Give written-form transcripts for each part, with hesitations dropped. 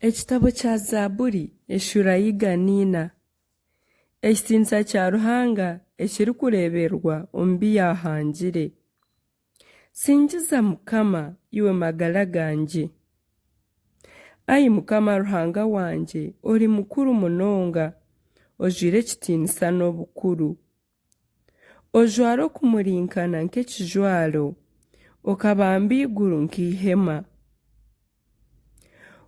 Ekitabo kya Zaaburi eshuura ya 104. Ekitiinisa kya Ruhanga ekirikureeberwa omu bi yaahangire. Singiza Mukama, iwe magara gangye. Ai Mukama Ruhanga wangye, ori mukuru munonga, ojwaire ekitiinisa n'obukuru. Ojwara okumurinkana nk'ekijwaro, okabamba eiguru nk'eihema.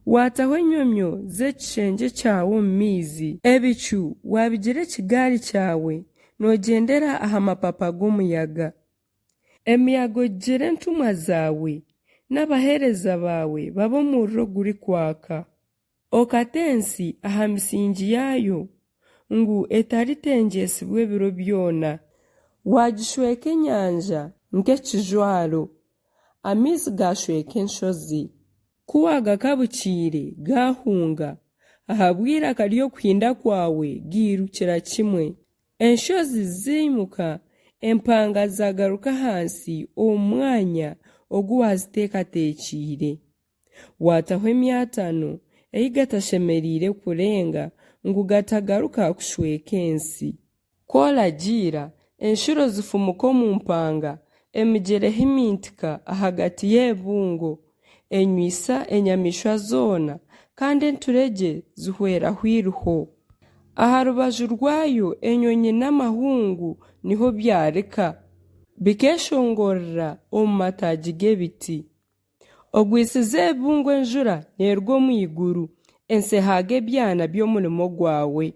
Waataho enyomyo z'ekishengye kyawe omu maizi. Ebicu waabigira ekigaari kyawe, noogyendera aha mapapa g'omuyaga. Emiyaga ogigira entumwa zaawe, n'abaheereza baawe baba omuriro ogurikwaka. Okata ensi aha misingi yaayo, ngu etaritengyetsibwa ebiro byona. Waagishweka enyanja nk'ekijwaro, amaizi gaashweka enshozi. Ku waagakabukiire, gaahunga, ahabw'eiraka ry'okuhinda kwawe gairukira kimwe. Enshozi zaimuka, empanga zaagaruka ahansi omu mwanya ogu waaziteekateekyeire. Waataho emyatano ei gatashemereire kurenga ngu gatagaruka kushweka ensi. Ku oragiira, enshuro zifumuka omu mpanga, emigyera ehimintika ahagati y'ebibungo, enywisa enyamaishwa zoona, kandi enturegye zihweraho eiriho. Aha rubaju rwayo enyonyi n'amahungu niho byarika, bikeeshongorera omu mataagi g'ebiti. Ogwisize ebibungo enjura neeruga omu iguru, ensi ehaaga ebyana by'omurimo gwawe.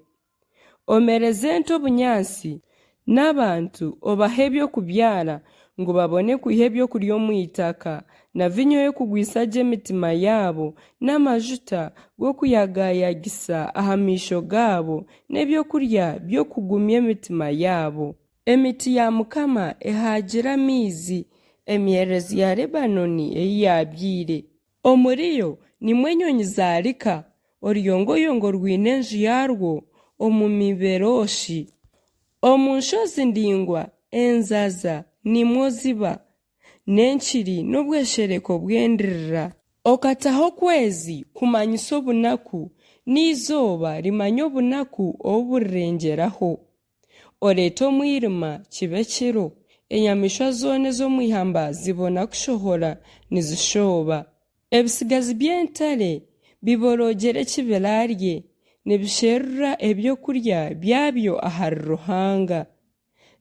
Omereza ente obunyaatsi, n'abantu obaha eby'okubyara, ngu babone kwiha ebyokurya omu itaka, na viinyo y'okugwisa gye emitima yaabo, n'amajuta g'okuyagayagisa aha maisho gaabo, n'ebyokurya by'okugumya emitima yaabo. Emiti ya Mukama ehaagire amaizi, emyerezi ya Lebanooni ei yaabyaire. Omuriyo nimwo enyonyi zaarika, oruyongoyongo rwine enju yaarwo omu miberooshi. Omu nshozi ndaingwa enzaza nimwo ziba, n'enkiri n'obweshereko bw'endirira. Okataho okwezi kumanyisa obunaku, n'eizooba rimanya obunaku obu burirengyeraho. Oreeta omwirima kiba ekiro, enyamaishwa zoona ez'omu ihamba zibona kushohora nizishooba. Ebitsigazi by'entare biboroogyera eki biraarye, nibisherura ebyokurya byabyo ahari Ruhanga.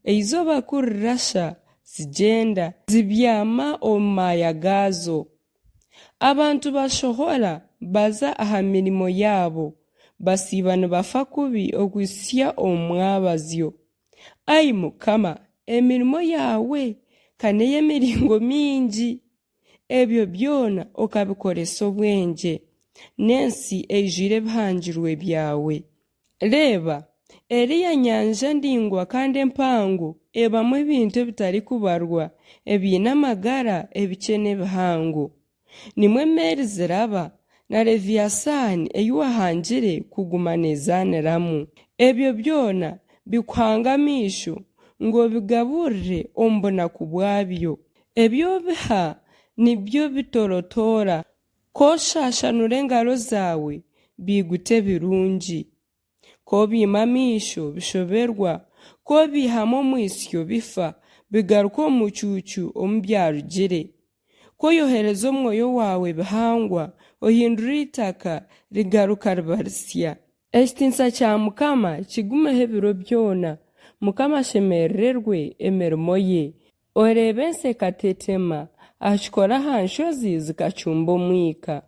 Eizooba ku rirasha zigyenda, zibyama omu maaya gaazo. Abantu bashohora baza aha mirimo yaabo, basiiba nibafa kubi okuhitsya omu mwabazyo. Ai Mukama, emirimo yaawe ka n'ey'emiringo mingi! Ebyo byona okabikoresa obwengye, n'ensi eijwire ebihangirwe byawe. Reeba, eriya nyanja ndaingwa kandi empango ebamu ebintu ebitarikubarwa, ebiine amagara, ebikye n'ebihango. Nimwo emeeri ziraba, na Leviasaani ei waahangire kuguma neezaaniramu. Ebyo byona bikuhanga amaisho, ngu obigaburire omu bunaku bwabyo. Ebi obiha nibyo bitorotoora, Ku oshaashanura engaro zaawe, biiguta ebirungi. Ku obiima amaisho, bishoberwa, ku obiihamu omwitsyo, bifa, bigaruka omu mucuucu omu byarugire. Ku oyohereza omwoyo waawe bihangwa, ohindura eitaka, rigaruka riba risya. Ekitiinisa kya Mukama kigumeho ebiro byona, Mukama ashemerererwe emirimo ye. Oreeba ensi ekatetema, akikora aha nshozi zikacumba omwika.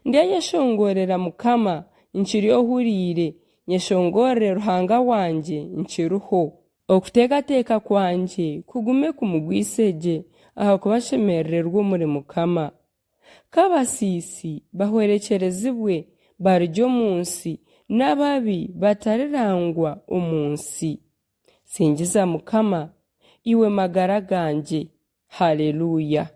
Ndyayeshongorera Mukama nkiri ohuriire, nyeshongorere Ruhanga wangye nkiriho. Okuteekateeka kwangye kugume kumugwise gye, ahakuba ashemerererwa omuri Mukama. K'abasiisi bahwerekyerezibwe barugye omu nsi, n'ababi batarirangwa omu nsi. Singiza Mukama, iwe magara gangye. Haleluya!